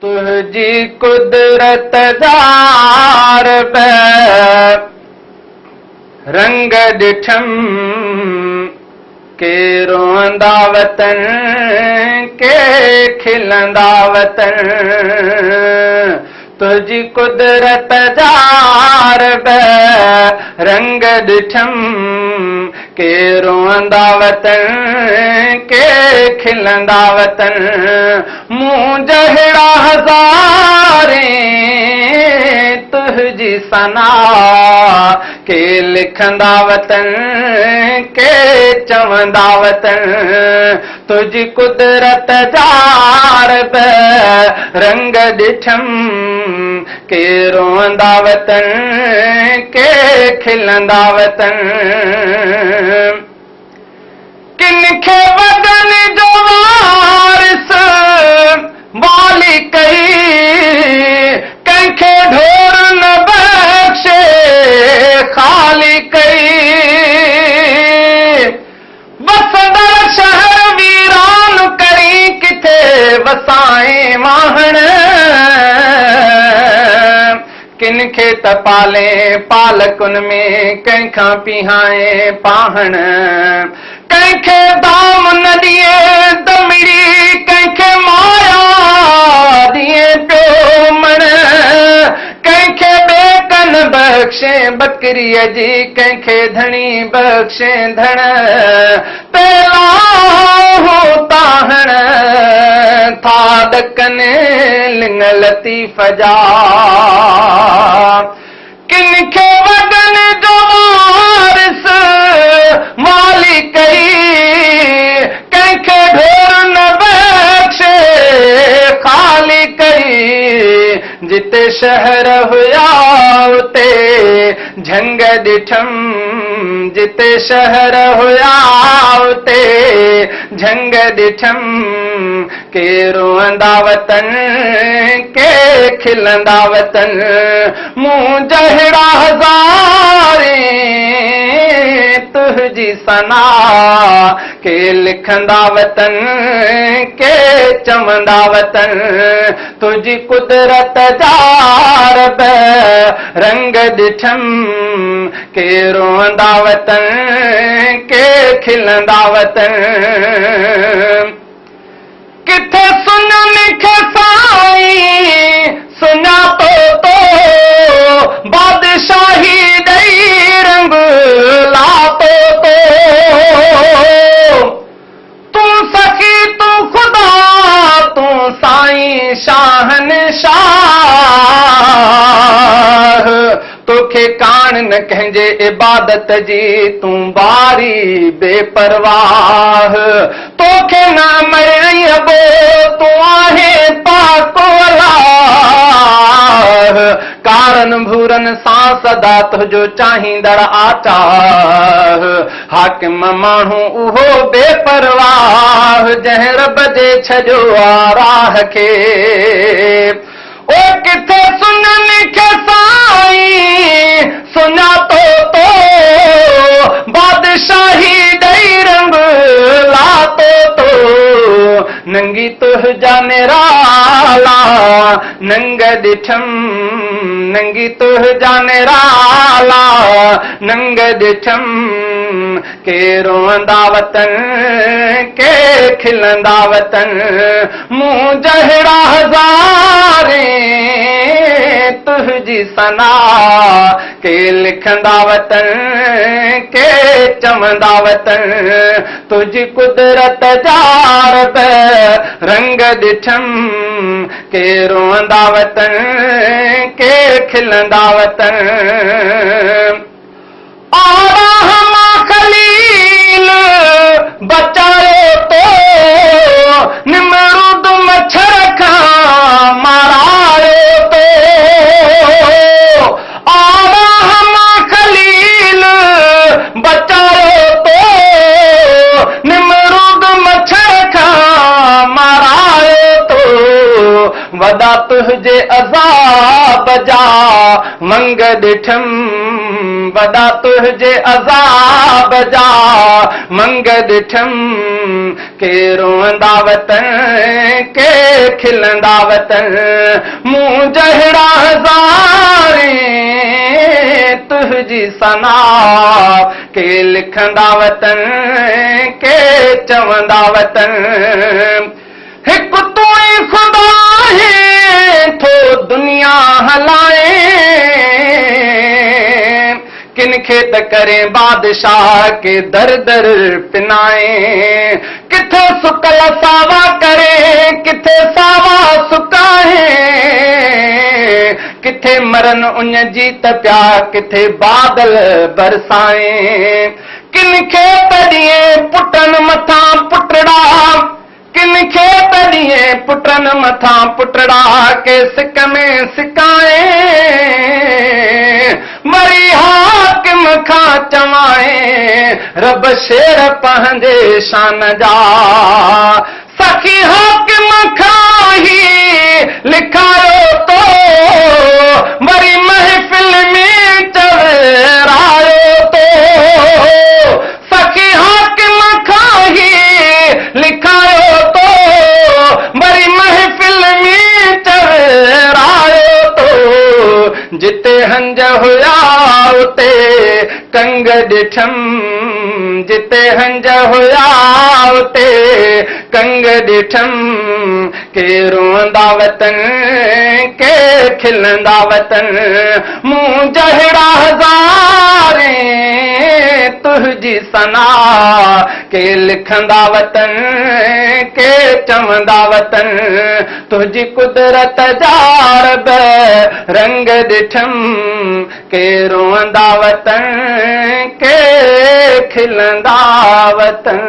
तुंहिंजी कुदरत जा रब रंग ॾिठम, के रोअंदा वतन, के खिलंदा वतन। तुंहिंजी कुदरत जा रब रंग ॾिठम, के रोअंदा वतन, के खिलंदा वतन। मूं जहिड़ा हज़ारे तुंहिंजी सना, के लिखंदा वतन, के चवंदा वतन। तुंहिंजी कुदरत जा रब रंग ॾिठम, के रोअंदा वतन, के खिलंदा वतन। किन खे वदन जो वारिस वाली कई, कंहिंखे ढोर न बख़्शे ख़ाली कई। वसंदड़ शहर वीरान करी, किथे वसाए वाहण। किन खे त पाले पालकुन में, कंहिंखां पिहाए पाहण। कंहिंखे दाम न ॾिए दमड़ी, कंहिंखे माया ॾिए पियो मण। कंहिंखे बेकन बख़्शे बकरीअ जी, कंहिंखे धणी बख़्शे धण। तेला ताहण था ॾकन लिंग लतीफ़ जा। किन खे वदन जो वारिस माली कई, कंहिंखे ढोर न बख़्शे ख़ाली कई। जिते शहर हुया उते झंग ॾिठम, जिते शहर हुया उते झंग ॾिठम। के रोअंदा वतन, के खिलंदा वतन। मूं जहिड़ा हज़ारे तुंहिंजी सना, के लिखंदा वतन, के चवंदा वतन। तुंहिंजी कुदरत जा रब रंग ॾिठम, के रोअंदा वतन, के खिलंदा वतन। किथे सुनन खे साईं सुञातो तो, बादशाही ॾेई रंग लातो तो। तूं सखी तूं ख़ुदा तूं साईं शाहन शाह, तोखे कान न कंहिंजे इबादत जी, तूं बारी बेपरवाह। तोखे न मरण अबो, तूं आहे पाक अलाह। कारन भूरन सां सदा तुंहिंजो चाहींदड़ आचाह। हाकिम माण्हू उहो बेपरवाह, जंहिं रब जे छॾियो आहे राह खे। ओ किथे सुनन खे साईं सुञातो तो, बादशाही ॾेई रंग लातो तो। नंगी तुंहिंजा निराला नंग ॾिठम, नंगी तुंहिंजा निराला नंग ॾिठम। के रोअंदा वतन, के खिलंदा वतन। मूं जहिड़ा हज़ारे तुंहिंजी सना, के लिखंदा वतन, के चवंदा वतन। तुंहिंजी कुदरत जा रब रंग ॾिठम, के रोअंदा वतन, के खिलंदा वतन। आराह मां ख़लील बचायो तो, निमरूद मच्छर खां मारायो तो। आराह मां ख़लील बचायो तो, निमरूद मच्छर खां मारायो तो। وڏا تنهنجي عذاب جا ونگ ڏٺم، وڏا تنهنجي عذاب جا ونگ ڏٺم، ڪي روئندا وتن ڪي کلندا وتن، مون جهڙا هزارين تنهنجي ثنا ڪي لکندا وتن ڪي چوندا وتن. هڪ تون ئي خدا آهين، ٿو دنيا هلائين، ڪن کي ته ڪرين بادشاهه، ڪي در در پنائين، ڪٿي سڪل ساوا ڪرين، ڪٿي ساوا سڪائين، ڪٿي مرن اڃ جي ته پيا، ڪٿي بادل برسائين، ڪن کي ته ڏين پٽن مٿان پٽڙا، ڪن کي ته ڏينهن پٽن مٿان پٽڙا ڪي سڪ ۾ سڪائين، وري حاڪم کان چوائين، رب شير پنهنجي شان جا، سخي حاڪم کان هي لکايو تو، وري محفل ۾ چورايو تو. سخي حاڪم کان هي لکايو تو، وري محفل ۾ چورايو تو، جتي هنج هيا اتي ڪنگ ڏٺم، جتي هنج هيا اتي ڪنگ ڏٺم، ڪي روئندا وتن ڪي کلندا وتن، مون جهڙا هزارين تنهنجي ثنا، ڪي لکندا وتن ڪي چوندا وتن، تنهنجي قدرت جا رب رنگ ڏٺم، ڪي روئندا وتن ڪي کلندا وتن.